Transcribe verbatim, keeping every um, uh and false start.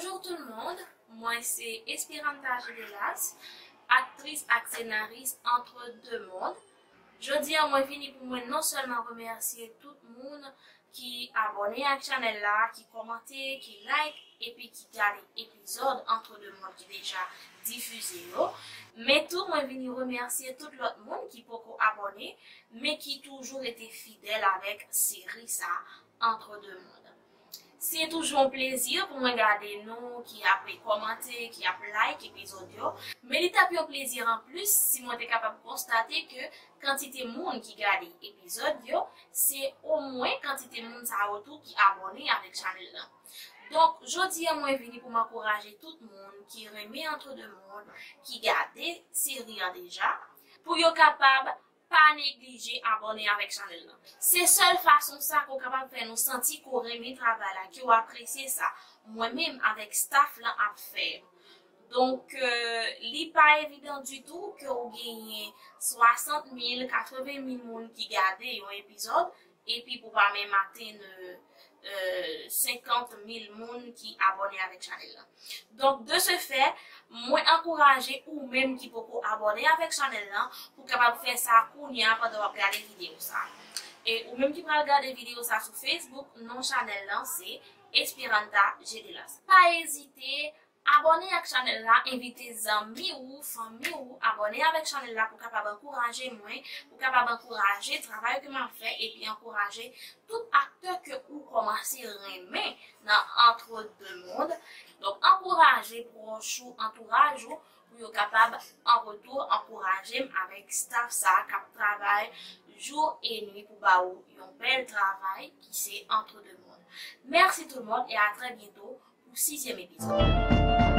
Bonjou tout moun, mwen se Esperanta Gedelas, aktris ak senaris Entre Deux Mondes. Jodi a mwen vini pou mwen non sèlman remèsye tout moun ki abòne ak chanèl la, ki kòmante, ki like, epi ki gade epizòd Entre Deux Mondes ki deja difize yo. Men tou mwen vini remèsye tout lòt moun ki poko abòne, men ki toujou rete fidèl avèk seri sa, Entre Deux Mondes. Se toujou yon plezi pou mwen gade nou ki ap kòmante, ki ap like epizòd yo. Men li t ap yon plezi anplis si mwen te kapab konstate ke kantite moun ki gade epizòd yo, se omwen kantite moun sa yo tou ki abòne avèk chanèl lan. Donk, jodi a mwen vini pou m ankouraje tout moun ki renmen Entre Deux Mondes, ki gade seri an deja, pou yo kapab pa neglije abòne avèk chanèl lan. Se sèl fason sa ke w kapab fè nou santi ke w renmen travay la, ke w apresye sa. Mwen menm avèk staff lan ap fè. Donk, euh, li pa evidan ditou ke w genyen swasant mil, katreven mil moun ki gade yon epizòd, epi pou pa menm atenn, euh, senkant mil moun ki abòne avèk chanèl lan. Donk, de ce fait, mwen ankouraje ou menm ki poko abòne avèk chanèl lan pou kapab fè sa kounye a pandan w ap gade videyo sa. E ou menm ki pral gade videyo sa sou Facebook, non chanèl lan se Esperanta Gedelas. Pa ezite, abòne ak chanèl la, envite zanmi ou, fanmi ou, abòne avèk chanèl la pou kapab ankouraje mwen, pou kapab ankouraje travay ke m ap fè, epi ankouraje tout aktè ke ou kòmanse renmen nan Entre Deux Mondes. Donk, ankouraje pwòch ou, antouraj ou, pou yo kapab, an retou, ankouraje m avèk staff sa a k ap travay jou e nwi pou ba ou yon bèl travay ki se Entre Deux Mondes. Mèsi tout moun e a trè byento pou sizyèm epizòd.